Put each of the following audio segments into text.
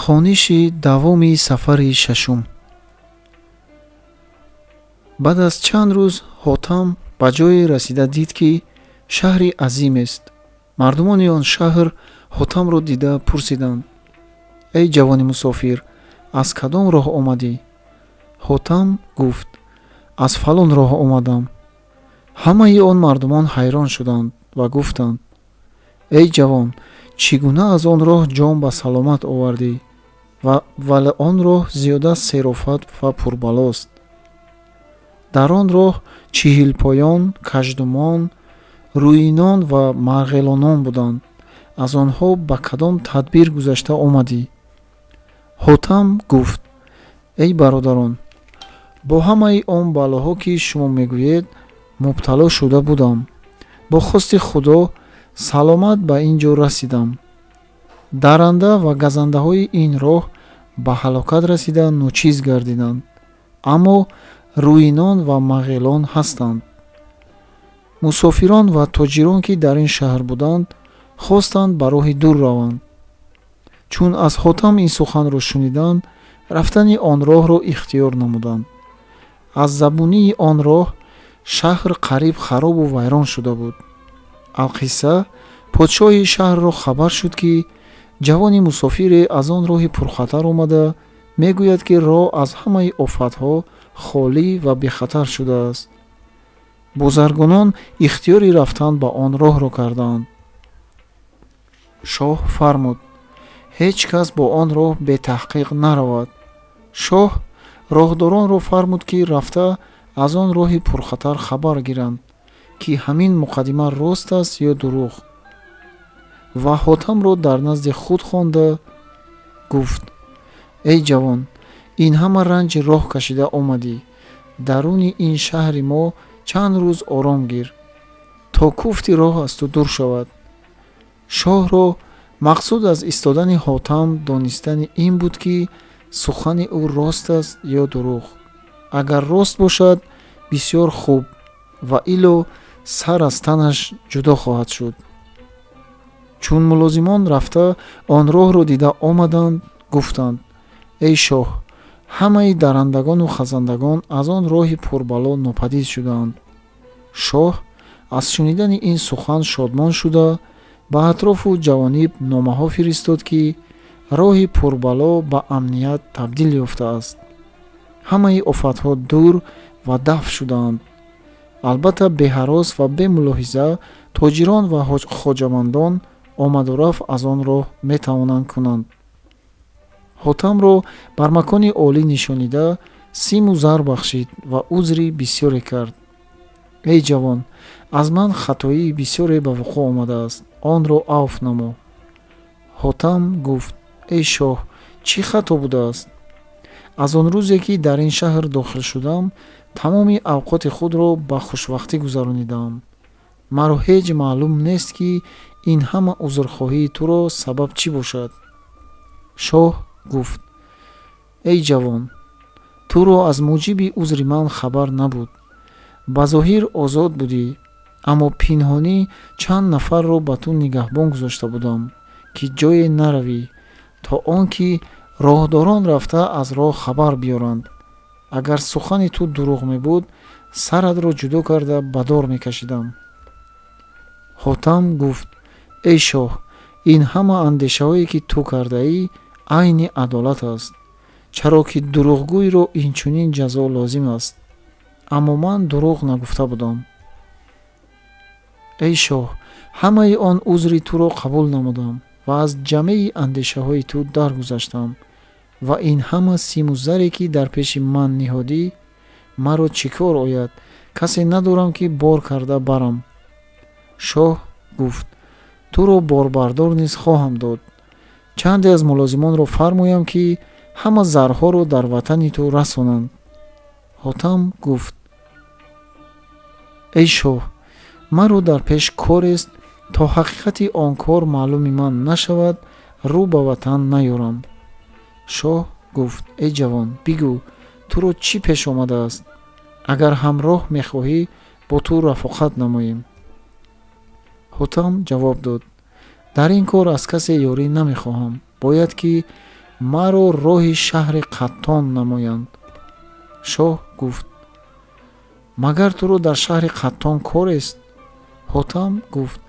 Хониши давоми сафари шашум. Баъд аз чанд рӯз Ҳотам ба ҷое расида дид, ки шаҳри азимест. Мардумони он шаҳр Ҳотамро дида пурсиданд: «Эй ҷавони мусофир, аз кадом роҳ омадӣ?» Ҳотам гуфт: «Аз фалон роҳ омадам». Ҳамаи он мардумон ҳайрон шуданд ва гуфтанд: «Эй ҷавон, чӣ гуна аз он роҳ ҷон ба саломат овардӣ, вале он роҳ зиёда серофат ва пурбалост? Дар он роҳ чиҳилпоён, каждумон, рӯинон ва марғелонон буданд. Аз онҳо ба кадом тадбир гузашта омадӣ?» Ҳотам гуфт: «Эй бародарон, бо ҳамаи он балоҳо, ки шумо мегӯед, мубтало шуда будам. Бо хости Худо саломат ба ин ҷо расидам. Даранда ва газандаҳои ин роҳ ба ҳалокат расида ночиз гардиданд, аммо рӯинон ва мағелон ҳастанд. Мусофирон ва тоҷирон, ки дар ин шаҳр буданд, хостанд ба роҳи дур раванд. Чун аз Ҳотам ин суханро шуниданд, рафтани он роҳро ихтиёр намуданд. Аз забунии он роҳ шаҳр қариб харобу вайрон шуда буд. Алқисса, подшоҳи шаҳрро хабар шуд, ки ҷавони мусофире аз он роҳи пурхатар омада, мегӯяд, ки роҳ аз ҳамаи офатҳо холӣ ва бехатар шудааст. Бозаргонон ихтиёри рафтан ба он роҳро карданд. Шоҳ фармуд: ҳеҷ кас бо он роҳ бетаҳқиқ наравад. Шоҳ роҳдоронро фармуд, ки рафта аз он роҳи пурхатар хабар гиранд, ки ҳамин муқаддима рост аст ё дурӯғ. Ва Ҳотамро дар назди худ хонда гуфт: «Эй ҷавон, ин ҳама ранҷи роҳ кашида омадӣ, даруни ин шаҳри мо чанд рӯз ором гир, то куфти роҳ аз ту дур шавад». Шоҳро мақсуд аз истодани Ҳотам донистани ин буд, ки сухани ӯ рост аст ё дурӯғ. Агар рост бошад, бисёр хуб, ва ило сар аз танаш ҷудо хоҳад шуд. Чун мулозимон рафта он роҳро дида омаданд, гуфтанд: «Эй шоҳ, ҳамаи дарандагону хазандагон аз он роҳи пурбало нопадид шудаанд». Шоҳ аз шунидани ин сухан шодмон шуда, ба атрофу ҷавониб номаҳо фиристод, ки роҳи пурбало ба амният табдил ёфтааст, ҳамаи офатҳо дур ва дафт шудаанд. Албатта, беҳарос ва бемулоҳиза тоҷирон ва хоҷамандон омаду рафт аз он роҳ метавонанд кунанд. Ҳотамро бар макони олӣ нишонида, симу зар бахшид ва узри бисёре кард: «Эй ҷавон, аз ман хатоии бисёре ба вуқӯъ омадааст, онро авф намо». Ҳотам гуфт: «Эй шоҳ, чӣ хато будааст? Аз он рӯзе, ки дар ин шаҳр дохил шудам, тамоми авқоти худро ба хушвақтӣ гузаронидаам. Маро ҳеҷ маълум нест, ки ин ҳама узрхоҳии туро сабаб чӣ бошад». Шоҳ гуфт: «Эй ҷавон, туро аз муҷиби узри ман хабар набуд. Ба зоҳир озод будӣ, аммо пинҳонӣ чанд нафарро ба ту нигаҳбон гузошта будам, ки ҷое наравӣ, то он ки роҳдорон рафта аз роҳ хабар биёранд. Агар сухани ту дурӯғ мебуд, саратро ҷудо карда ба дор мекашидам». Ҳотам гуфт: «Эй шоҳ, ин ҳама андешаҳое, ки ту кардаӣ, айни адолат аст, чаро ки дурӯғгӯйро инчунин ҷазо лозим аст. Аммо ман дурӯғ нагуфта будам. Эй шоҳ, ҳамаи он узри туро қабул намудам ва аз ҷамеи андешаҳои ту даргузаштам ва ин ҳама симу заре, ки дар пеши ман ниҳодӣ, маро чӣ кор ояд? Касе надорам, ки бор карда барам». Шоҳ гуфт: «Туро борбардор низ хоҳам дод. Чанде аз мулозимонро фармоям, ки ҳама зарҳоро дар ватани ту расонанд». Ҳотам гуфт: «Эй шоҳ, маро дар пеш корест, то ҳақиқати он кор маълуми ман нашавад, рӯ ба ватан наёрам». Шоҳ гуфт: «Эй ҷавон, бигӯ, туро чӣ пеш омадааст? Агар ҳамроҳ мехоҳӣ, бо ту рафоқат намоем». Ҳотам ҷавоб дод: «Дар ин кор аз касе ёрӣ намехоҳам. Бояд, ки Маро роҳи шаҳри Қаттон намоянд. Шоҳ гуфт: Магар туро дар шаҳри Қаттон корест? Ҳотам гуфт: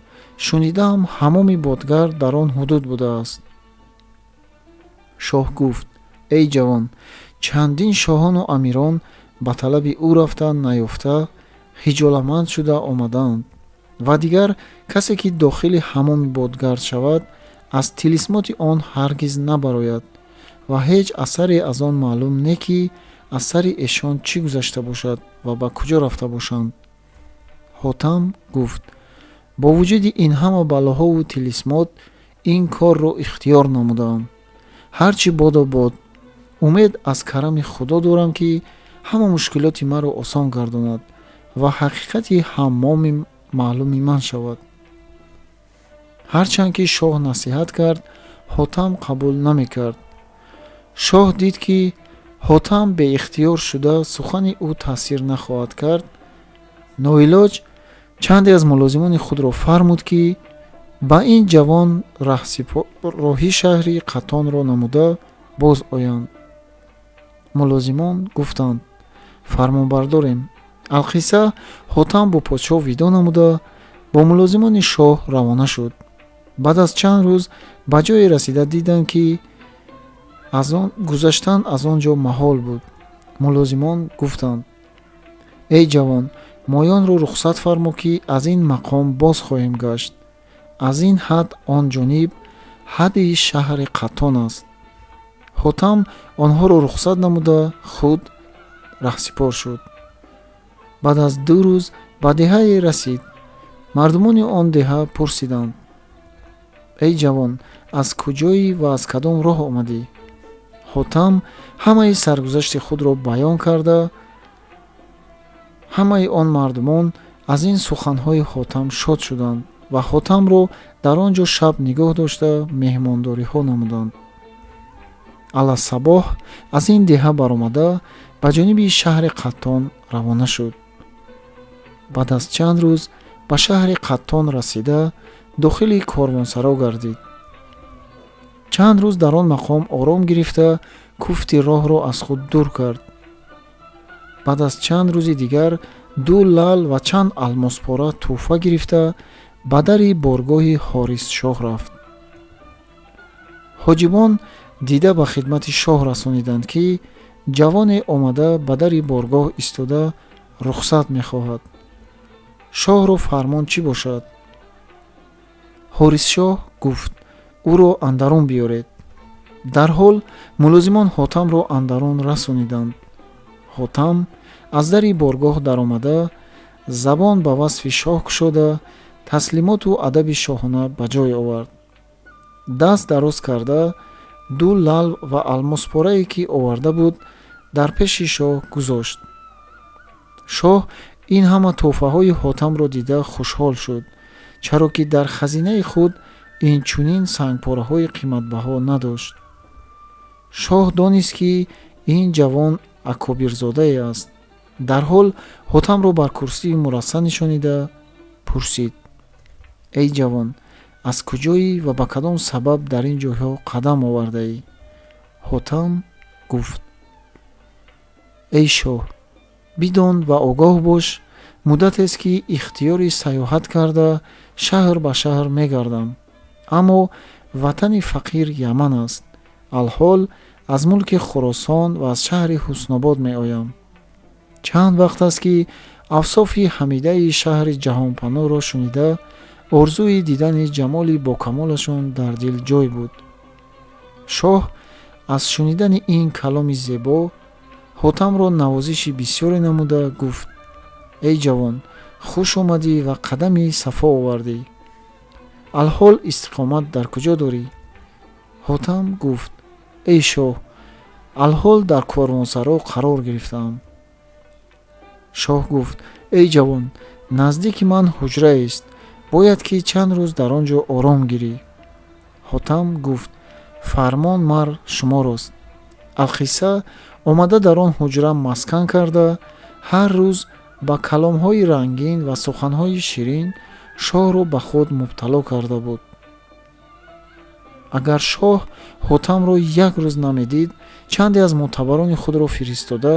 Шунидаам, ҳамоми бодгард дар он ҳудуд будааст. Шоҳ гуфт: Эй ҷавон, чандин шоҳону амирон ба талаби ӯ рафта, наёфта, ҳиҷоламанд шуда омадаанд ва дигар касе ки дохили ҳамоми бодгард шавад, аз тилисмоти он ҳаргиз набарояд ва ҳеҷ асаре аз он маълум не, ки аз сари эшон чӣ гузашта бошад ва ба куҷо рафта бошанд. Ҳотам гуфт: Бо вуҷуди ин ҳама балоҳову тилисмот ин корро ихтиёр намудаам. Ҳар чӣ бодо бод, умед аз карами Худо дорам, ки ҳама мушкилоти маро осон гардонад ва ҳақиқати ҳаммоми маълуми ман шавад. Ҳарчанд ки шоҳ насиҳат кард, Ҳотам қабул намекард. Шоҳ дид, ки Ҳотам беихтиёр шуда, сухани ӯ таъсир нахоҳад кард. Ноилоҷ чанде аз мулозимони худро фармуд, ки ба ин ҷавон роҳи шаҳри Қаттонро намуда боз оянд. Мулозимон гуфтанд: Фармонбардорем. Алқисса, Ҳотам бо подшоҳ видо намуда, бо мулозимони шоҳ равона шуд. Баъд аз чанд рӯз ба ҷое расида диданд, ки аз он гузаштан аз он ҷо маҳол буд. Мулозимон гуфтанд: Эй ҷавон, моёнро рухсат фармо, ки аз ин мақом боз хоҳем гашт. Аз ин ҳад он ҷониб ҳадди шаҳри Қаттон аст. Ҳотам онҳоро рухсат намуда, худ раҳсипор шуд. Баъд аз 2 рӯз ба деҳае расид. Мардумони он деҳа пурсиданд: Эй ҷавон, аз куҷоӣ ва аз кадом роҳ омадӣ? Ҳотам ҳамаи саргузашти худро баён карда. Ҳамаи он мардумон аз ин суханҳои Ҳотам шод шуданд ва Ҳотамро дар он ҷо шаб нигоҳ дошта, меҳмондориҳо намуданд. Алассабоҳ аз ин деҳа баромада, ба ҷониби шаҳри Қаттон равона шуд. Баъд аз чанд рӯз ба шаҳри Қаттон расида, дохили корвонсаро гардид. Чанд рӯз дар он мақом ором гирифта, куфти роҳро аз худ дур кард. Баъд аз чанд рӯзи дигар ду лал ва чанд алмоспора тӯҳфа гирифта, ба дари боргоҳи Ҳорисшоҳ рафт. Ҳоҷибон дида ба хидмати шоҳ расониданд, ки ҷавоне омада, ба дари боргоҳ истода, рухсат мехоҳад. Шоҳро фармон чӣ бошад? Ҳорисшоҳ гуфт: Ӯро андарун биёред. Дарҳол мулозимон Ҳотамро андарун расониданд. Ҳотам аз дари боргоҳ даромада, забон ба васфи шоҳ кушода, таслимоту адаби шоҳона ба ҷой овард. Даст дароз карда, ду лал ва алмоспорае ки оварда буд, дар пеши шоҳ гузошт. Шоҳ ин ҳама тӯҳфаҳои Ҳотамро дида хушҳол шуд, чаро ки дар хазинаи худ инчунин сангпораҳои қиматбаҳо надошт. Шоҳ донист, ки ин ҷавон акобирзодае аст. Дарҳол Ҳотамро бар курсии мурасса нишонида пурсид: Эй ҷавон, аз куҷоӣ ва ба кадом сабаб дар ин ҷойҳо қадам овардаӣ? Ҳотам гуфт: Эй шоҳ, бидон ва огоҳ бош, муддатест, ки ихтиёри сайёҳат карда, шаҳр ба шаҳр мегардам, аммо ватани фақир Яман аст. Алҳол аз мулки Хуросон ва аз шаҳри Ҳуснобод меоям. Чанд вақт аст, ки авсофи ҳамидаи шаҳри ҷаҳонпаноҳро шунида, орзуи дидани ҷамоли бокамолашон дар дил ҷой буд. Шоҳ аз шунидани ин каломи зебо Ҳотамро навозиши бисёре намуда гуфт: Эй ҷавон, хуш омадӣ ва қадами сафо овардӣ. Алҳол истиқомат дар куҷо дорӣ? Ҳотам гуфт: Эй шоҳ, алҳол дар корвонсаро қарор гирифтаам. Шоҳ гуфт: Эй ҷавон, наздики ман ҳуҷраест, бояд ки чанд рӯз дар он ҷо ором гирӣ. Ҳотам гуфт: Фармон мар шуморост. Алқисса, омада дар он ҳуҷра маскан карда, ҳар рӯз ба каломҳои рангин ва суханҳои ширин шоҳро ба худ мубтало карда буд. Агар шоҳ Ҳотамро як рӯз намедид, чанде аз мӯътабарони худро фиристода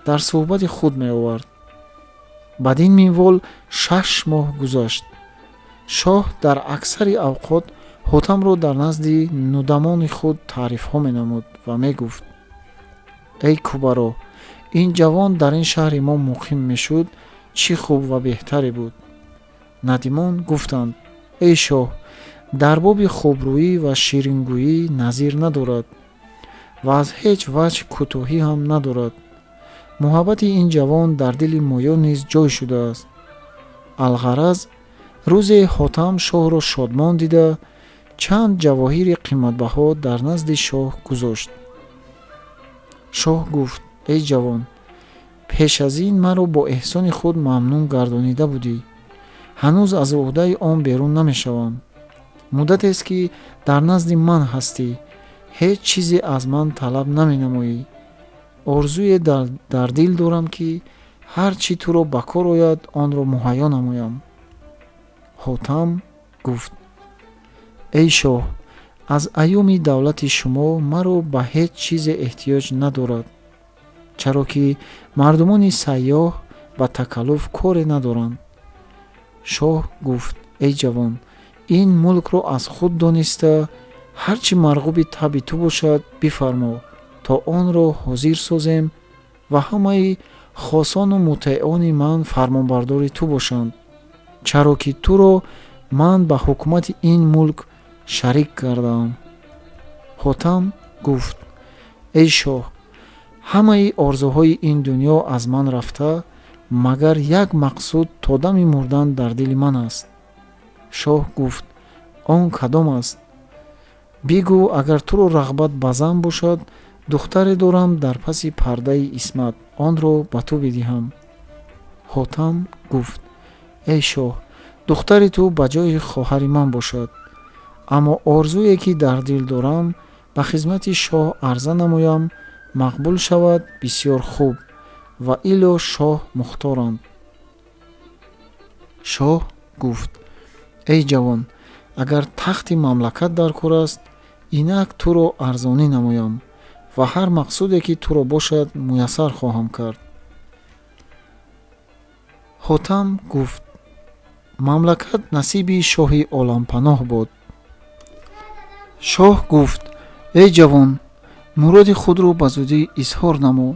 дар суҳбати худ меовард. Бадин минвол 6 моҳ гузашт. Шоҳ дар аксари авқот Ҳотамро дар назди нудамони худ таърифҳо менамуд ва мегуфт: «Эй кубаро, ин ҷавон дар ин шаҳри мо муқим мешуд, чӣ хуб ва беҳтаре буд». Надимон гуфтанд: «Эй шоҳ, дар боби хубрӯӣ ва ширингӯӣ назир надорад ва аз ҳеҷ ваҷҳ кӯтоҳӣ ҳам надорад. Муҳаббати ин ҷавон дар дили моён низ ҷой шудааст». Алғараз, рӯзе Ҳотам шоҳро шодмон дида, чанд ҷавоҳири қиматбаҳо дар назди шоҳ гузошт. Шоҳ гуфт: «Эй ҷавон, пеш аз ин маро бо эҳсони худ мамнун гардонида будӣ. Ҳанӯз аз ӯҳдаи он берун намешавам. Муддатест, ки дар назди ман ҳастӣ, ҳеҷ чизе аз ман талаб наменамоӣ. Орзуе дар дил дорам, ки ҳар чӣ туро ба кор ояд, онро муҳайё намоям». Ҳотам гуфт: «Эй шоҳ, аз айёми давлати шумо маро ба ҳеҷ чизе эҳтиёҷ надорад, чаро ки мардумони сайёҳ ба такаллуф коре надоранд». Шоҳ гуфт: «Эй ҷавон, ин мулкро аз худ дониста, ҳар чӣ марғуби табъи ту бошад, бифармо, то онро ҳозир созем ва ҳамаи хосону мутеъони ман фармонбардори ту бошанд, чаро ки туро ман ба ҳукумати ин мулк шарик кардаам». Ҳотам гуфт: «Эй шоҳ, ҳамаи орзуҳои ин дунё аз ман рафта, магар як мақсуд то дами мурдан дар дили ман аст». Шоҳ гуфт: «Он кадом аст? Бигӯ, агар туро рағбат ба зан бошад, духтаре дорам дар паси пардаи исмат, онро ба ту бидиҳам». Ҳотам гуфт: «Эй шоҳ, духтари ту ба ҷои хоҳари ман бошад, аммо орзуе, ки дар дил дорам, ба хизмати шоҳ арза намоям, мақбул шавад, бисёр хуб, ва илло шоҳ мухторанд». Шоҳ гуфт: «Эй ҷавон, агар тахти мамлакат дар кор аст, инак туро арзонӣ намоям ва ҳар мақсуде, ки туро бошад, муяссар хоҳам кард». Ҳотам гуфт: «Мамлакат насиби шоҳи олампаноҳ бод». Шоҳ гуфт: «Эй ҷавон, муроди худро ба зудӣ изҳор намо».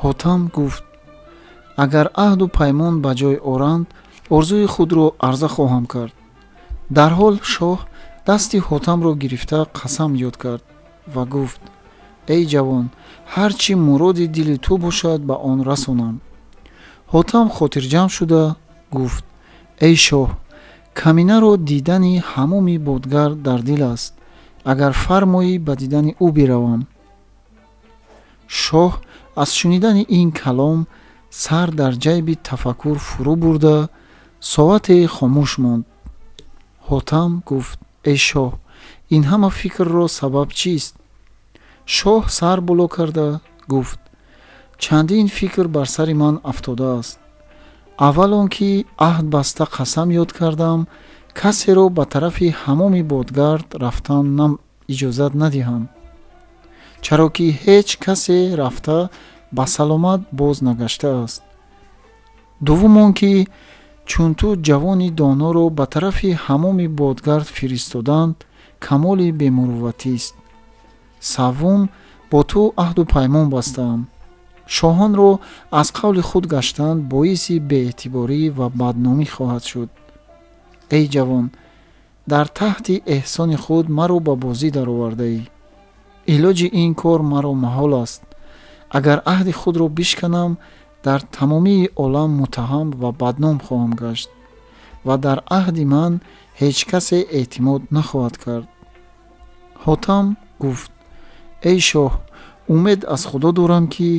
Ҳотам гуфт: «Агар аҳду паймон ба ҷой оранд, орзуи худро арза хоҳам кард». Дарҳол шоҳ дасти Ҳотамро гирифта қасам ёд кард ва гуфт: «Эй ҷавон, ҳар чӣ муроди дили ту бошад, ба он расонам». Ҳотам хотирҷамъ шуда гуфт: «Эй шоҳ, каминаро дидани ҳамоми бодгард дар дил аст. Агар фармоӣ, ба дидани ӯ биравам». Шоҳ аз шунидани ин калом сар дар ҷайби тафаккур фурӯ бурда, соате хомӯш монд. Ҳотам гуфт: «Эй шоҳ, ин ҳама фикрро сабаб чист?» Шоҳ сар боло карда гуфт: «Чандин фикр бар сари ман афтодааст. Аввал он ки аҳд баста қасам ёд кардам, касеро ба тарафи ҳамоми бодгард рафтан иҷозат надиҳам, чаро ки ҳеҷ касе рафта ба саломат боз нагаштааст. Дуввум он ки чун ту ҷавони доноро ба тарафи ҳамоми бодгард фиристоданд, камоли бемурувватист. Саввум, бо ту аҳду паймон бастаам. Шоҳонро аз қавли худ гаштан боиси беэътиборӣ ва бадномӣ хоҳад шуд. Эй ҷавон, дар таҳти эҳсони худ маро ба бозӣ даровардаӣ. Илоҷи ин кор маро маҳол аст. Агар аҳди худро бишканам, дар тамомии олам муттаҳам ва бадном хоҳам гашт ва дар аҳди ман ҳеҷ касе эътимод нахоҳад кард». Ҳотам гуфт: «Эй шоҳ, умед аз Худо дорам, ки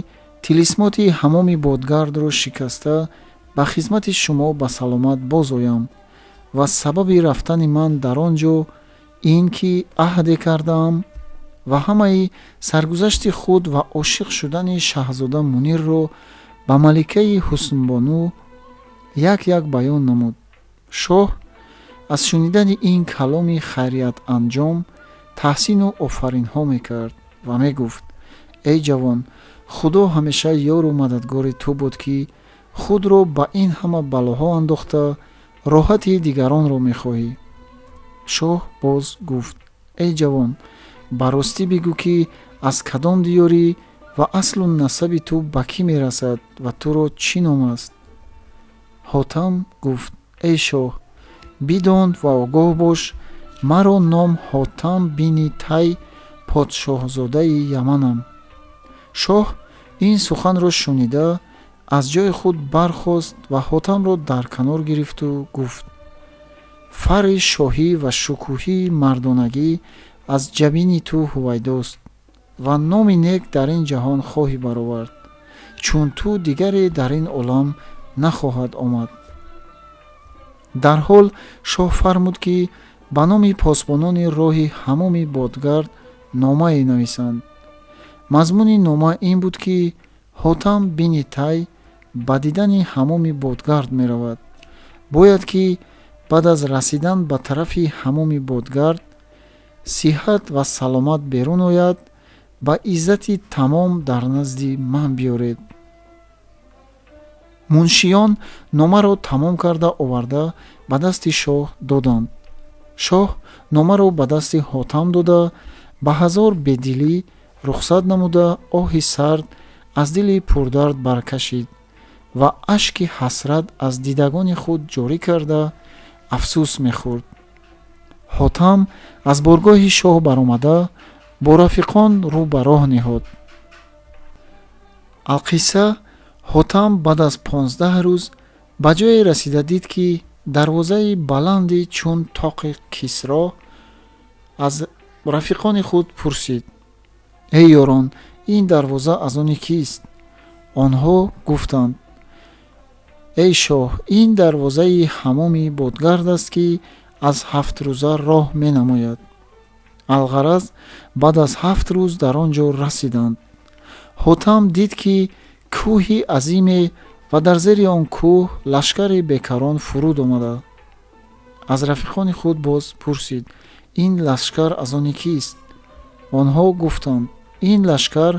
тилисмоти ҳамоми бодгардро шикаста, ба хизмати шумо ба саломат боз оям ва сабаби рафтани ман дар он ҷо ин ки аҳде кардаам». Ва ҳамаи саргузашти худ ва ошиқ шудани шаҳзода Мунирро ба маликаи ҳуснбону як як баён намуд. Шоҳ аз шунидани ин каломи хайриятанҷом Таҳсину офаринҳо мекард ва мегуфт: «Эй ҷавон, Худо ҳамеша ёру мададгори ту буд, ки худро ба ин ҳама балоҳо андохта, роҳати дигаронро мехоҳӣ». Шоҳ боз гуфт: «Эй ҷавон, ба ростӣ бигӯ, ки аз кадом диёрӣ ва аслу насаби ту ба кӣ мерасад ва туро чӣ ном аст?» Ҳотам гуфт: «Эй шоҳ, бидон ва огоҳ бош, маро ном Ҳотам бини Тай, подшоҳзодаи Яманам». Шоҳ ин суханро шунида, аз ҷои худ бархост ва Ҳотамро дар канор гирифту гуфт: «Фарри шоҳӣ ва шукӯҳии мардонагӣ аз ҷабини ту ҳувайдост ва номи нек дар ин ҷаҳон хоҳӣ баровард, чун ту дигаре дар ин олам нахоҳад омад». Дарҳол шоҳ фармуд, ки ба номи посбонони роҳи ҳамоми бодгард номае нависанд. Мазмуни нома ин буд, ки Ҳотам бини Тай ба дидани ҳамоми бодгард меравад. Бояд, ки баъд аз расидан ба тарафи ҳамоми бодгард сиҳат ва саломат берун ояд, ба иззати тамом дар назди ман биёред. Муншиён номаро тамом карда оварда, ба дасти шоҳ доданд. Шоҳ номаро ба дасти Ҳотам дода, ба ҳазор бедилӣ рухсат намуда, оҳи сард аз дили пурдард баркашид ва ашки ҳасрат аз дидагони худ ҷорӣ карда, афсӯс мехӯрд. Ҳотам аз боргоҳи шоҳ баромада, бо рафиқон рӯ ба роҳ ниҳод. Алқисса, Ҳотам баъд аз 15 рӯз ба ҷое расида дид, ки дарвозаи баланди чун тоқи Кисро. Аз рафиқони худ пурсид: «Эй ёрон, ин дарвоза аз они кист?» Онҳо гуфтанд: «Эй шоҳ, ин дарвозаи ҳамоми бодгард аст, ки аз 7 рӯза роҳ менамояд». Алғараз, баъд аз 7 рӯз дар он ҷо расиданд. Ҳотам дид, ки кӯҳи азиме ва дар зери он кӯҳ лашкари бекарон фуруд омада. Аз рафиқони худ боз пурсид: «Ин лашкар аз они кист?» Онҳо гуфтанд: «Ин лашкар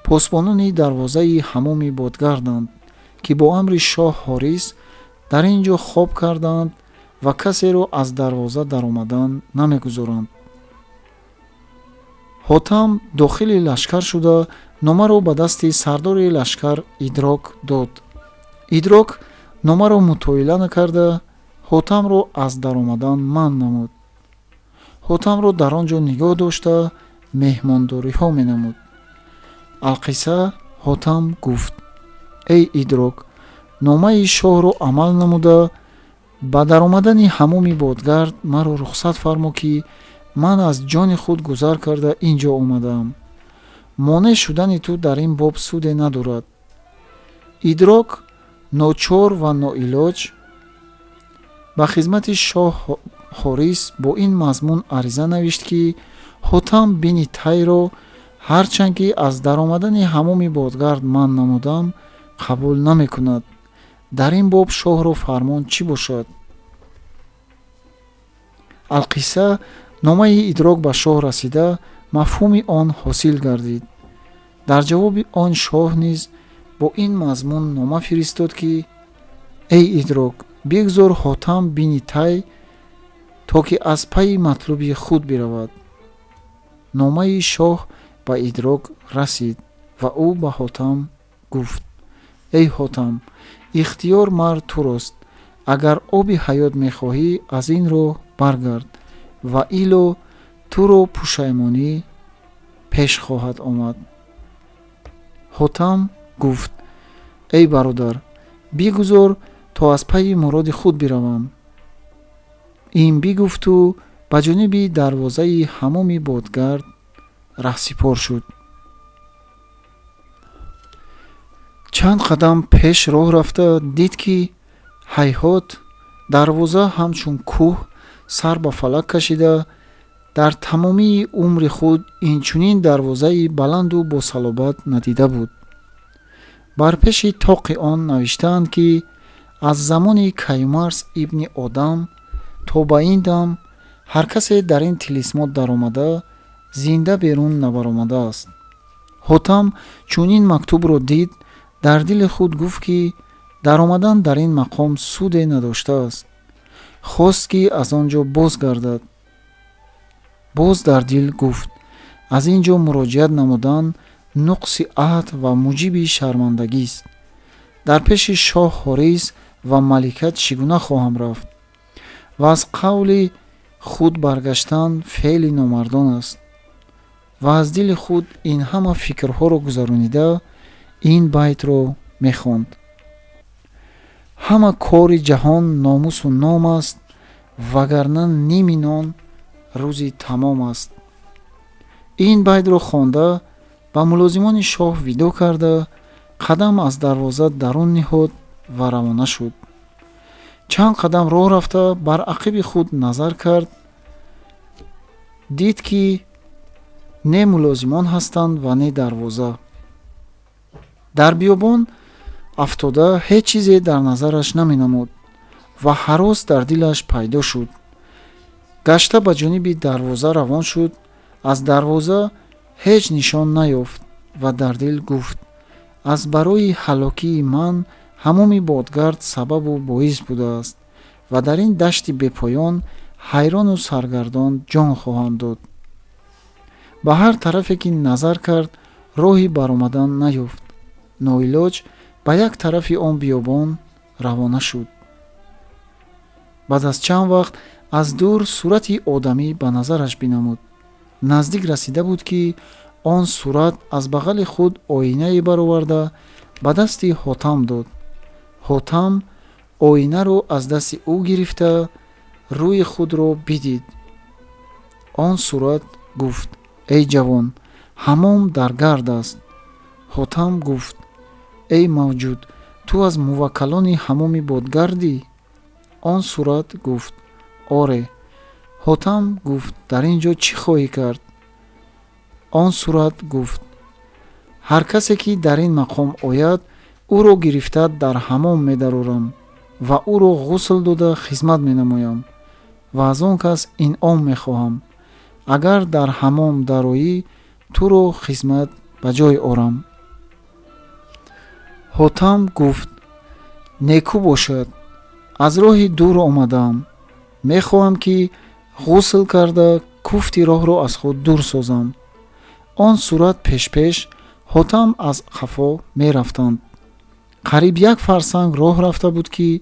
посбонони дарвозаи ҳамоми бодгарданд, ки бо амри шоҳ Ҳорис дар ин ҷо хоб карданд ва касеро аз дарвоза даромадан намегузоранд». Ҳотам дохили лашкар шуда, номаро ба дасти сардори лашкар Идрок дод. Идрок номаро мутоила накарда, Ҳотамро аз даромадан манъ намуд. Ҳотамро дар он ҷо нигоҳ дошта, меҳмондориҳо менамуд. Алқисса, Ҳотам гуфт: «Эй Идрок, номаи шоҳро амал намуда, ба даромадани ҳамоми бодгард маро рухсат фармо, ки ман аз ҷони худ гузар карда ин ҷо омадаам. Монеъ шудани ту дар ин боб суде надорад». Идрок ночор ва ноилоҷ ба хизмати шоҳ Ҳорис бо ин мазмун ариза навишт, ки Ҳотам бини Тайро, ҳарчанд ки аз даромадани ҳамоми бодгард манъ намудам, қабул намекунад. Дар ин боб шоҳро фармон чӣ бошад? Алқисса, номаи Идрок ба шоҳ расида, мафҳуми он ҳосил гардид. Дар ҷавоби он шоҳ низ бо ин мазмун нома фиристод, ки: «Эй Идрок, бигзор Ҳотам бини Тай, то ки аз пайи матлуби худ биравад». Номаи шоҳ ба Идрок расид ва ӯ ба Ҳотам гуфт: «Эй Ҳотам, ихтиёр мар турост. Агар оби ҳаёт мехоҳӣ, аз ин роҳ баргард ва ило туро пушаймонӣ пеш хоҳад омад». Ҳотам гуфт: «Эй бародар, бигузор, то аз пайи муроди худ биравам». Ин бигуфту ба ҷониби дарвозаи ҳамоми бодгард раҳсипор шуд. Чанд қадам пеш роҳ рафта, дид, ки ҳайҳот, дарвоза ҳамчун кӯҳ сар ба фалак кашида. Дар тамомии умри худ инчунин дарвозаи баланду босалобат надида буд. Бар пеши тоқи он навиштаанд, ки аз замони Каюмарс ибни Одам то ба ин дам ҳар касе дар ин тилисмот даромада, Зинда берун набаромадааст. Ҳотам чун ин мактубро дид, дар дили худ гуфт, ки даромадан дар ин мақом суде надоштааст. Хост, ки аз он ҷо боз гардад. Боз дар дил гуфт: аз ин ҷо муроҷиат намудан нуқси аҳд ва муҷиби шармандагист. Дар пеши шоҳ Ҳорис ва малика чӣ гуна хоҳам рафт? Ва аз қавли худ баргаштан феъли номардон аст. Ва аз дили худ ин ҳама фикрҳоро гузаронида, ин байтро мехонд: ҳама кори ҷаҳон номусу ном аст, вагарна ними нон рӯзи тамом аст. Ин байтро хонда, ба мулозимони шоҳ видоъ карда, қадам аз дарвоза дарун ниҳод ва равона шуд. Чанд қадам роҳ рафта, бар ақиби худ назар кард, дид, ки не мулозимон ҳастанд ва не дарвоза. Дар биёбон афтода, ҳеҷ чизе дар назараш наменамуд ва ҳарос дар дилаш пайдо шуд. Гашта ба ҷониби дарвоза равон шуд. Аз дарвоза ҳеҷ нишон наёфт ва дар дил гуфт: аз барои ҳалокии ман ҳамоми бодгард сабабу боис будааст ва дар ин дашти бепоён ҳайрону саргардон ҷон хоҳам дод. Ба ҳар тарафе ки назар кард, роҳи баромадан наёфт. Ноилоҷ ба як тарафи он биёбон равона шуд. Баъд аз чанд вақт аз дур сурати одамӣ ба назараш бинамуд. Наздик расида буд, ки он сурат аз бағали худ оинае бароварда, ба дасти Ҳотам дод. Ҳотам оинаро аз дасти ӯ гирифта, рӯи худро бидид. Он сурат гуфт: эй ҷавон, ҳамом дар гард аст. Ҳотам гуфт: эй мавҷуд, ту аз муваккалони ҳамоми бодгардӣ? Он сурат гуфт: оре. Ҳотам гуфт: дар ин ҷо чӣ хоҳӣ кард? Он сурат гуфт: ҳар касе ки дар ин мақом ояд, ӯро гирифта дар ҳамом медарорам ва ӯро ғусл дода хизмат менамоям ва аз он кас инъом мехоҳам. Агар дар ҳамом дароӣ, туро хизмат ба ҷой орам. Ҳотам гуфт: некӯ бошад, аз роҳи дур омадаам, мехоҳам, ки ғусл карда, куфти роҳро аз худ дур созам. Он сурат пешпеш, Ҳотам аз қафо мерафтанд. Қариб як фарсанг роҳ рафта буд, ки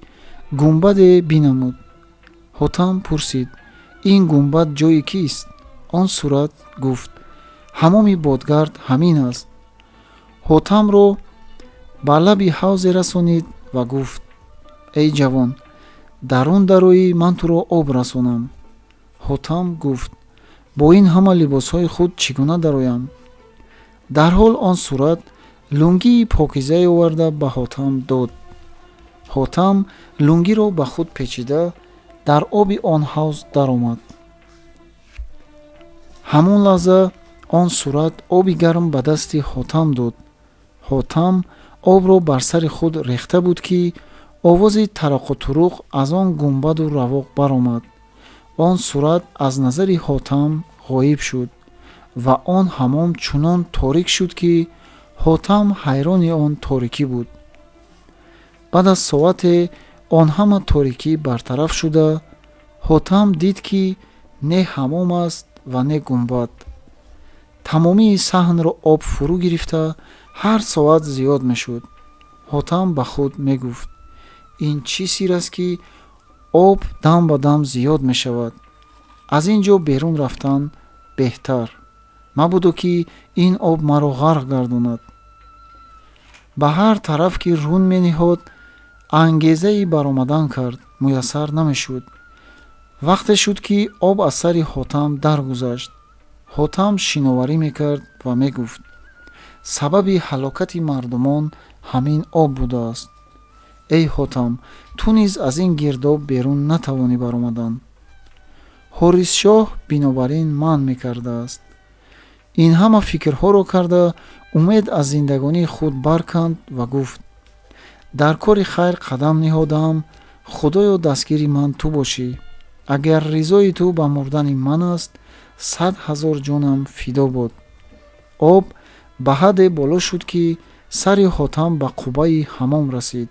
гунбаде бинамуд. Ҳотам пурсид: ин гунбад ҷои кист? Он сурат гуфт: ҳамоми бодгард ҳамин аст. Ҳотамро ба лаби ҳавзе расонид ва гуфт: эй ҷавон, дарун дароӣ, ман туро об расонам. Ҳотам гуфт: бо ин ҳама либосҳои худ чӣ гуна дароям? Дарҳол он сурат лунгии покизае оварда, ба Ҳотам дод. Ҳотам лунгиро ба худ печида, дар оби он ҳавз даромад. Ҳамон лаҳза он сурат оби гарм ба дасти Ҳотам дод. Ҳотам обро бар сари худ рехта буд, ки овози тарақутуруқ аз он гунбаду равоқ баромад. Он сурат аз назари Ҳотам ғоиб шуд ва он ҳамом чунон торик шуд, ки Ҳотам ҳайрони он торикӣ буд. Баъд аз соате он ҳама торикӣ бартараф шуда, Ҳотам дид, ки не ҳамом аст ва не гунбад. Тамомии саҳнро об фурӯ гирифта, ҳар соат зиёд мешуд. Ҳотам ба худ мегуфт: ин чӣ сир аст, ки об дам ба дам зиёд мешавад? Аз ин ҷо берун рафтан беҳтар, мабодо ки ин об маро ғарқ гардонад. Ба ҳар тараф ки рун мениҳод, ангезаи баромадан кард, муяссар намешуд. Вақте шуд, ки об аз сари Ҳотам даргузашт. Ҳотам шиноварӣ мекард ва мегуфт: сабаби ҳалокати мардумон ҳамин об будааст. Эй Ҳотам, ту низ аз ин гирдоб берун натавонӣ баромадан. Ҳорисшоҳ бинобар ин манъ мекардааст. Ин ҳама фикрҳоро карда, умед аз зиндагонии худ барканд ва гуфт: дар кори хайр қадам ниҳодаам, Худоё, дастгири ман ту бошӣ. Агар ризои ту ба мурдани ман аст, 100 000 ҷонам фидо бод. Об ба ҳадде боло шуд, ки сари Ҳотам ба қуббаи ҳамом расид.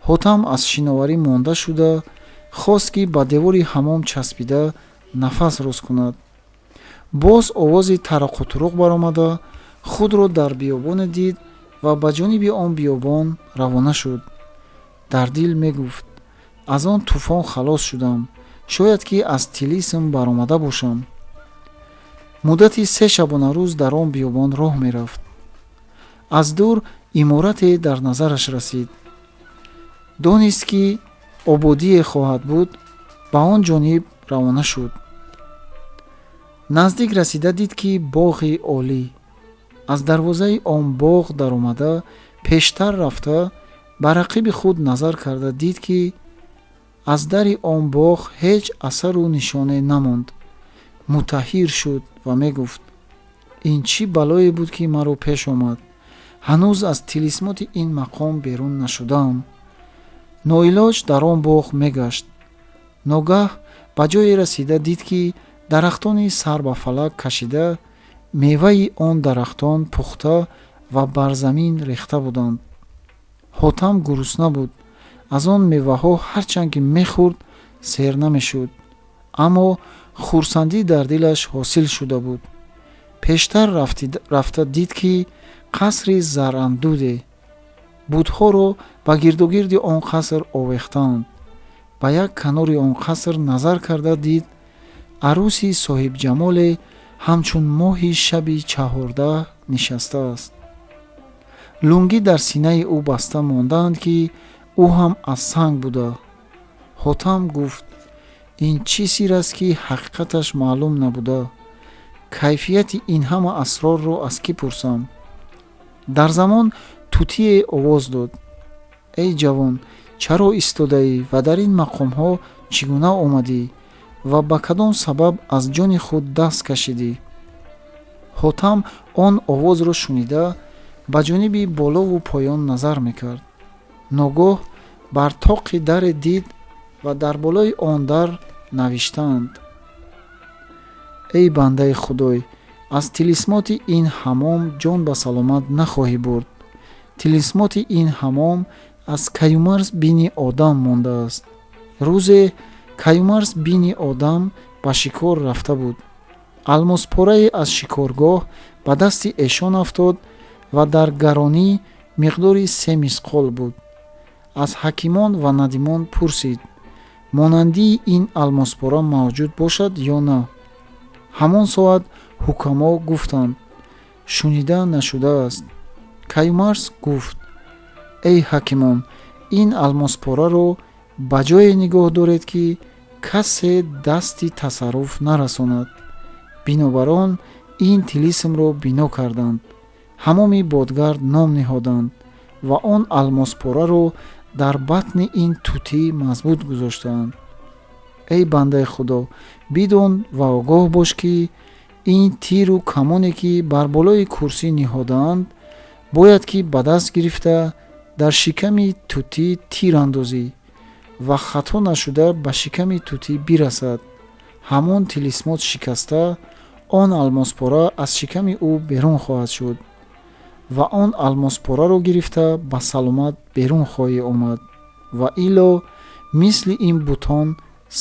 Ҳотам аз шиноварӣ монда шуда, хост, ки ба девори ҳамом часпида нафас рост кунад. Боз овози тарақутуруқ баромада, худро дар биёбоне дид ва ба ҷониби он биёбон равона шуд. Дар дил мегуфт: «Аз он тӯфон халос шудам, шояд ки аз тилисм баромада бошам». Муддати 3 шабонарӯз дар он биёбон роҳ мерафт. Аз дур иморате дар назараш расид. Донист, ки ободие хоҳад буд, ба он ҷониб равона шуд. Наздик расида дид, ки боғи олӣ. Аз дарвозаи он боғ даромада, пештар рафта, ба рақиби худ назар карда дид, ки аз дари он боғ ҳеҷ асару нишоне намонд. Мутаҳайир шуд ва мегуфт: «Ин чӣ балое буд, ки маро пеш омад? Ҳанӯз аз тилисмоти ин мақом берун нашудаам». Ноилоҷ дар он боғ мегашт. Ногаҳ ба ҷое расида дид, ки дарахтони сар ба фалак кашида, меваи он дарахтон пухта ва бар замин рехта буданд. Ҳотам гурусна буд. Аз он меваҳо ҳарчанд ки мехӯрд, сер намешуд, аммо хурсандӣ дар дилаш ҳосил шуда буд. Пештар рафта дид, ки қасри зарандуде, бутҳоро ба гирдогирди он қаср овехтаанд. Ба як канори он қаср назар карда дид, арӯси соҳибҷамоле ҳамчун моҳи шаби 14 нишастааст. Лунгӣ дар синаи ӯ баста мондаанд, ки ӯ ҳам аз санг буда. Ҳотам гуфт: «Ин чӣ сир аст, ки ҳақиқаташ маълум набуда? Кайфияти ин ҳама асрорро аз кӣ пурсам?» Дар замон тутие овоз дод: «Эй ҷавон, чаро истодаӣ ва дар ин мақомҳо чӣ гуна омадӣ ва ба кадом сабаб аз ҷони худ даст кашидӣ?» Ҳотам он овозро шунида, ба ҷониби болову поён назар мекард. Ногоҳ бар тоқи даре дид ва дар болои он дар навиштаанд: «Эй бандаи худой, аз тилисмоти ин ҳамом ҷон ба саломат нахоҳӣ бурд. Тилисмоти ин ҳамом аз Каюмарс бини Одам мондааст. Рӯзе Каюмарс бини Одам ба шикор рафта буд. Алмоспорае аз шикоргоҳ ба дасти эшон афтод ва дар гаронӣ миқдори 3 мисқол буд. Аз ҳакимон ва надимон пурсид, монандии ин алмоспора мавҷуд бошад ё на. Ҳамон соат ҳукамо гуфтанд: шунида нашудааст. Каюмарс гуфт: эй ҳакимон, ин алмоспораро ба ҷое нигоҳ доред, ки касе дасти тасарруф нарасонад. Бинобар он ин тилисмро бино карданд, ҳамоми бодгард ном ниҳоданд ва он алмоспораро дар батни ин тутӣ мазбут гузоштаанд. Эй бандаи худо, бидон ва огоҳ бош, ки ин тиру камоне, ки бар болои курсӣ ниҳодаанд, бояд ки ба даст гирифта дар шиками тутӣ тир андозӣ ва хато нашуда ба шиками тутӣ бирасад, ҳамон тилисмот шикаста, он алмоспора аз шиками ӯ берун хоҳад шуд ва он алмоспораро гирифта ба саломат берун хоҳӣ омад ва илло мисли ин бутон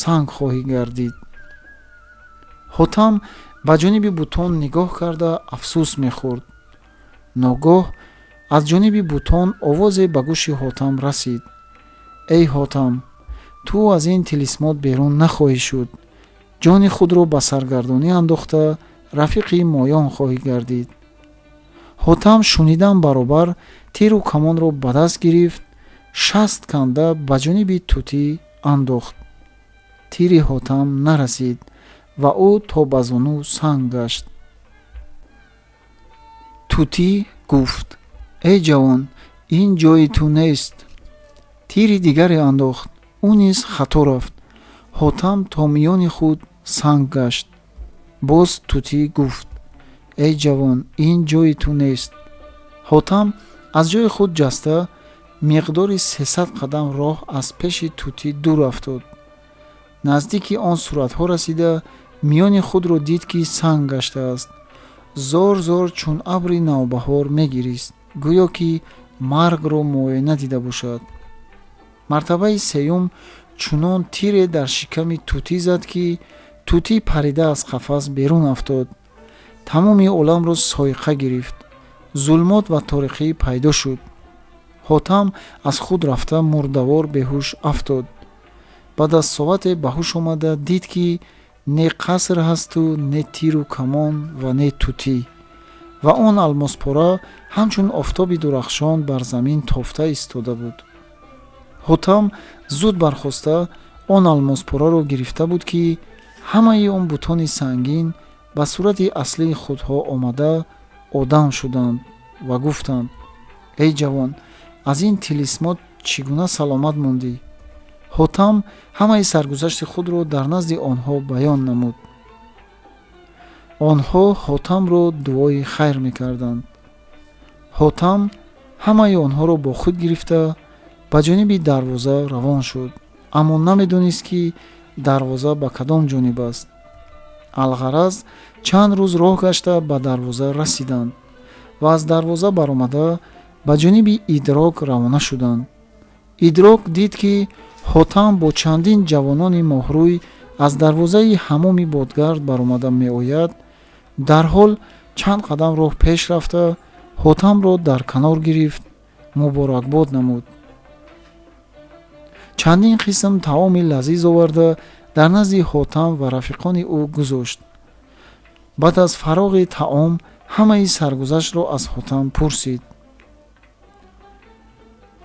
санг хоҳӣ гардид». Ҳотам ба ҷониби бутон нигоҳ карда афсӯс мехӯрд. Ногоҳ аз ҷониби бутон овозе ба гӯши Ҳотам расид: «Эй Ҳотам, ту аз ин тилисмот берун нахоҳӣ шуд, ҷони худро ба саргардонӣ андохта, рафиқи моён хоҳӣ гардид». Ҳотам шунидан баробар тиру камонро ба даст гирифт, 60 канда ба ҷониби тутӣ андохт. Тири Ҳотам нарасид ва ӯ то ба зону санг гашт. Тутӣ гуфт: «Эй ҷавон, ин ҷои ту нест». Тири дигаре андохт, ӯ низ хато рафт. Ҳотам то миёни худ санг гашт. Боз тутӣ гуфт: «Эй ҷавон, ин ҷои ту нест». Ҳотам аз ҷои худ ҷаста, миқдори 300 қадам роҳ аз пеши тутӣ дур афтод. Наздики он суратҳо расида Миёни худро дид, ки санг гаштааст. Зор зор чун абри навбаҳор мегирист, гӯё ки маргро муоина дида бошад. Мартабаи сеюм чунон тире дар шиками тутӣ зад, ки тутӣ парида аз қафас берун афтод. Тамоми оламро соиқа гирифт, зулмот ва торикӣ пайдо шуд. Ҳотам аз худ рафта мурдавор беҳуш афтод. Баъд аз соате ба ҳуш омада дид, ки не қаср ҳасту не тиру камон ва не тутӣ, ва он алмоспора ҳамчун офтоби дурахшон бар замин тофта истода буд. Ҳотам зуд бархоста он алмоспораро гирифта буд, ки ҳамаи он бутони сангин ба сурати аслии худҳо омада одам шуданд ва гуфтанд: «Эй ҷавон, аз ин тилисмот чӣ гуна саломат мондӣ?» Ҳотам ҳамаи саргузашти худро дар назди онҳо баён намуд. Онҳо Ҳотамро дуои хайр мекарданд. Ҳотам ҳамаи онҳоро бо худ гирифта ба ҷониби дарвоза равон шуд, аммо намедонист, ки дарвоза ба кадом ҷониб аст. Алғараз, чанд рӯз роҳ гашта ба дарвоза расиданд ва аз дарвоза баромада ба ҷониби Идрок равона шуданд. Идрок дид, ки Ҳотам бо чандин ҷавонони моҳрӯй аз дарвозаи ҳамоми бодгард баромада меояд. Дарҳол чанд қадам роҳ пеш рафта Ҳотамро дар канор гирифт, муборакбод намуд. Чандин қисм таоми лазиз оварда дар назди Ҳотам ва рафиқони ӯ гузошт. Баъд аз фароғи таом ҳамаи саргузаштро аз Ҳотам пурсид.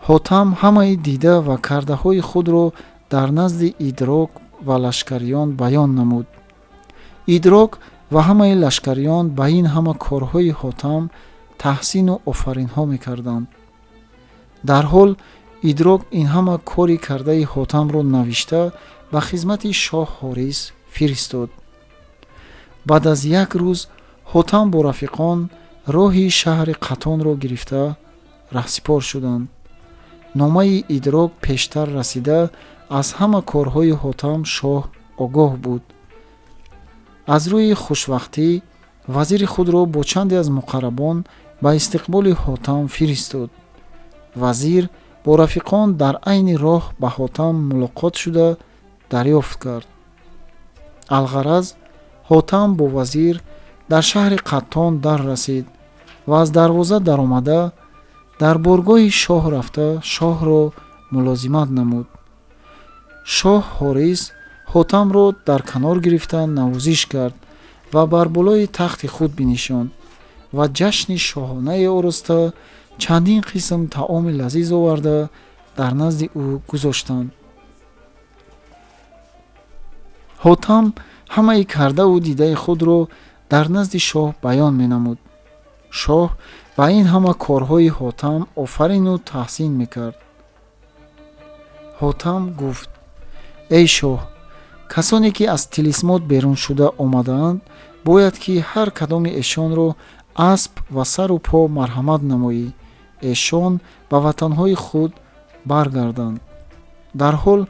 Ҳотам ҳамаи дида ва кардаҳои худро дар назди Идрок ва лашкариён баён намуд. Идрок ва ҳамаи лашкариён ба ин ҳама корҳои Ҳотам таҳсину офаринҳо мекарданд. Дарҳол Идрок ин ҳама кори кардаи Ҳотамро навишта ба хизмати шоҳ Ҳорис фиристод. Баъд аз як рӯз Ҳотам бо рафиқон роҳи шаҳри Қатонро гирифта раҳсипор шуданд. Номаи Идрок пештар расида, аз ҳама корҳои Ҳотам шоҳ огоҳ буд. Аз рӯи хушвақтӣ вазири худро бо чанде аз муқаррабон ба истиқболи Ҳотам фиристод. Вазир бо рафиқон дар айни роҳ ба Ҳотам мулоқот шуда дарёфт кард. Алғараз, Ҳотам бо вазир дар шаҳри Қаттон дар расид ва аз дарвоза даромада дар боргоҳи шоҳ рафта шоҳро мулозимат намуд. Шоҳ Ҳорис Ҳотамро дар канор гирифта навозиш кард ва бар болои тахти худ бинишонд ва ҷашни шоҳонае ороста чандин қисм таоми лазиз оварда дар назди ӯ гузоштанд. Ҳотам ҳамаи кардаву дидаи худро дар назди шоҳ баён менамуд. Шоҳ ба ин ҳама корҳои Ҳотам офарину таҳсин мекард. Ҳотам гуфт: «Эй шоҳ, касоне ки аз тилисмот берун шуда омадаанд, бояд ки ҳар кадоми эшонро асп ва сару по марҳамат намоӣ, эшон ба ватанҳои худ баргарданд». Дарҳол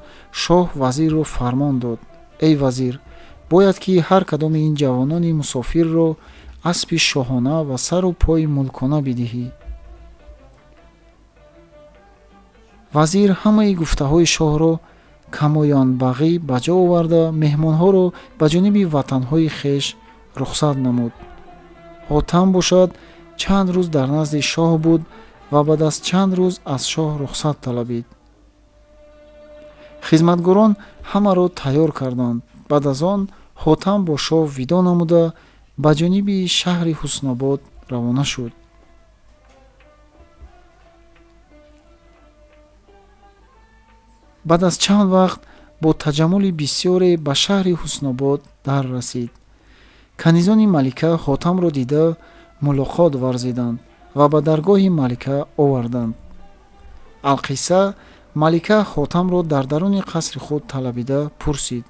шоҳ вазирро фармон дод: «Эй вазир, бояд ки ҳар кадоми ин ҷавонони мусофирро аспи шоҳона ва сару пои мулкона бидиҳӣ». Вазир ҳамаи гуфтаҳои шоҳро камоянбағӣ ба ҷо оварда меҳмонҳоро ба ҷониби ватанҳои хеш рухсат намуд. Ҳотам бошад, чанд рӯз дар назди шоҳ буд ва баъд аз чанд рӯз аз шоҳ рухсат талабид. Хизматгорон ҳамаро тайёр карданд. Баъд аз он Ҳотам бо шоҳ видо намуда ба ҷониби шаҳри Ҳуснобод равона шуд. Баъд аз чанд вақт бо таҷаммули бисёре ба шаҳри Ҳуснобод дар расид. Канизони малика Ҳотамро дида мулоқот варзиданд ва ба даргоҳи малика оварданд. Алқисса, малика Ҳотамро дар даруни қасри худ талабида пурсид: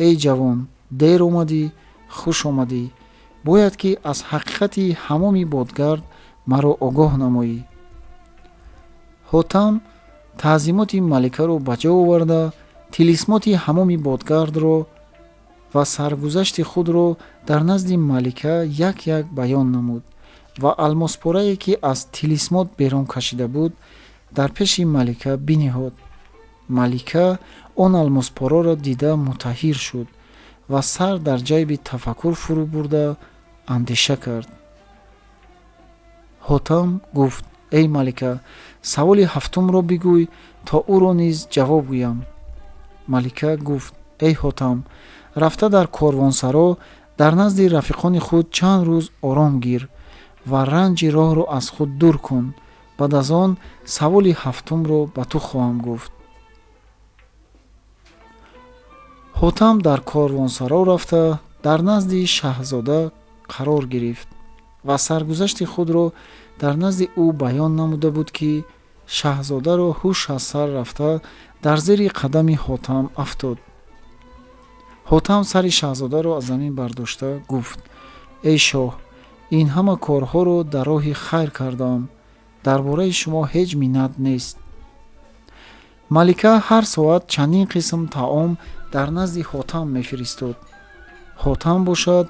«Эй ҷавон, дер омадӣ, хуш омадӣ. Бояд ки аз ҳақиқати ҳамоми бодгард маро огоҳ намоӣ». Ҳотам таъзимоти маликаро ба ҷо оварда тилисмоти ҳамоми бодгардро Ва саргузашти худро дар назди малика як як баён намуд ва алмоспорае, ки аз тилисмот берун кашида буд, дар пеши малика биниҳод. Малика он алмоспораро дида мутаҳайир шуд ва сар дар ҷайби тафаккур фурӯ бурда андеша кард. Ҳотам гуфт: «Эй малика, саволи ҳафтумро бигӯй, то ӯро низ ҷавоб гӯям». Малика гуфт: «Эй Ҳотам, рафта дар корвонсаро дар назди рафиқони худ чанд рӯз ором гир ва ранҷи роҳро аз худ дур кун. Баъд аз он саволи ҳафтумро ба ту хоҳам гуфт». Ҳотам дар корвонсаро рафта дар назди шаҳзода қарор гирифт ва саргузашти худро дар назди ӯ баён намуда буд, ки шаҳзодаро ҳуш аз сар рафта дар зери қадами Ҳотам афтод. Ҳотам сари шаҳзодаро аз замин бардошта гуфт: «Эй шоҳ, ин ҳама корҳоро дар роҳи хайр кардаам, дар бораи шумо ҳеҷ миннат нест». Малика ҳар соат чандин қисм таом дар назди Ҳотам мефиристод. Ҳотам бошад,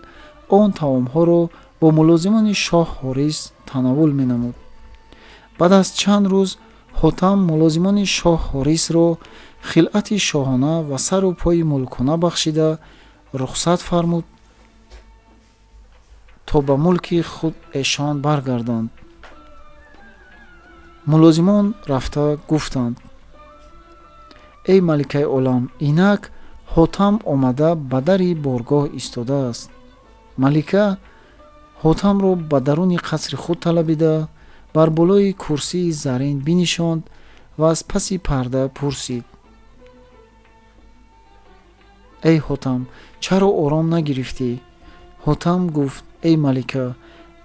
он таомҳоро бо мулозимони шоҳ Ҳорис танаввул менамуд. Баъд аз чанд рӯз Ҳотам мулозимони шоҳ Ҳорисро хилъати шоҳона ва сару пои мулкона бахшида рухсат фармуд, то ба мулки худ эшон баргарданд. Мулозимон рафта гуфтанд: «Эй маликаи олам, инак Ҳотам омада ба дари боргоҳ истодааст». Малика Ҳотамро ба даруни қасри худ талабида, бар болои курсии зарин бинишонд ва аз паси парда пурсид: «Эй Ҳотам, чаро ором нагирифтӣ?» Ҳотам гуфт: «Эй малика,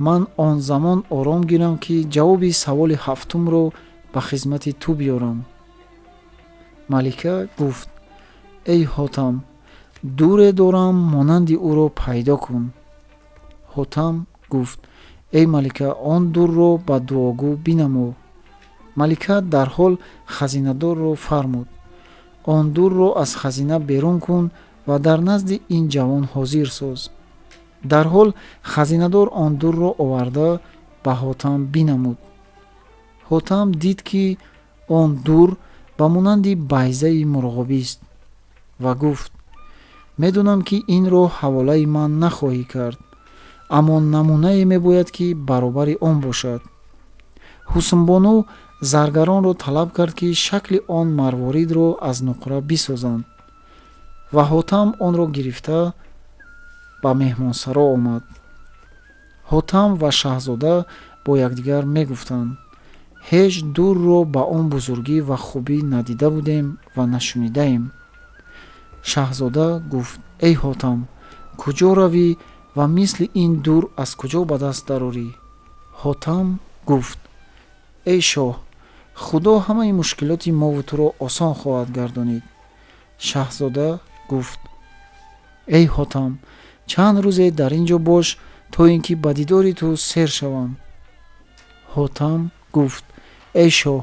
ман он замон ором гирам, ки ҷавоби саволи ҳафтумро ба хизмати ту биёрам». Малика гуфт: «Эй Ҳотам, дуре дорам, монанди ӯро пайдо кун». Ҳотам гуфт: «Эй малика, он дурро ба дуогӯ бинамо». Малика дарҳол хазинадорро фармуд: «Он дурро аз хазина берун кун ва дар назди ин ҷавон ҳозир соз». Дарҳол хазинадор он дурро оварда ба Ҳотам бинамуд. Ҳотам дид, ки он дур ба монанди байзаи мурғобист ва гуфт: «Медонам, ки инро ҳаволаи ман нахоҳӣ кард, аммо намунае мебояд, ки баробари он бошад». Ҳусмбону заргаронро талаб кард, ки шакли он марворидро аз нуқра бисозанд, ва Ҳотам онро гирифта ба меҳмонсаро омад. Ҳотам ва шаҳзода бо якдигар мегуфтанд: «Ҳеҷ дурро ба он бузургӣ ва хубӣ надида будем ва нашунидаем». Шаҳзода гуфт: «Эй Ҳотам, куҷо равӣ ва мисли ин дур аз куҷо ба даст дарорӣ?» Ҳотам гуфт: «Эй шоҳ, Худо ҳамаи мушкилоти мову туро осон хоҳад гардонид». Шаҳзода гуфт: «Эй Ҳотам, чанд рӯзе дар ин ҷо бош, то ин ки ба дидори ту сер шавам». Ҳотам гуфт: «Эй шоҳ,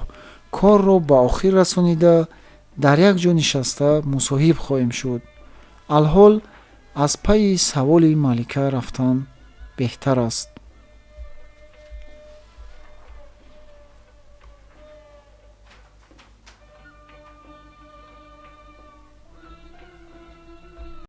корро ба охир расонида, дар як ҷо нишаста мусоҳиб хоҳем шуд. Алҳол аз пайи саволи малика рафтан беҳтар аст».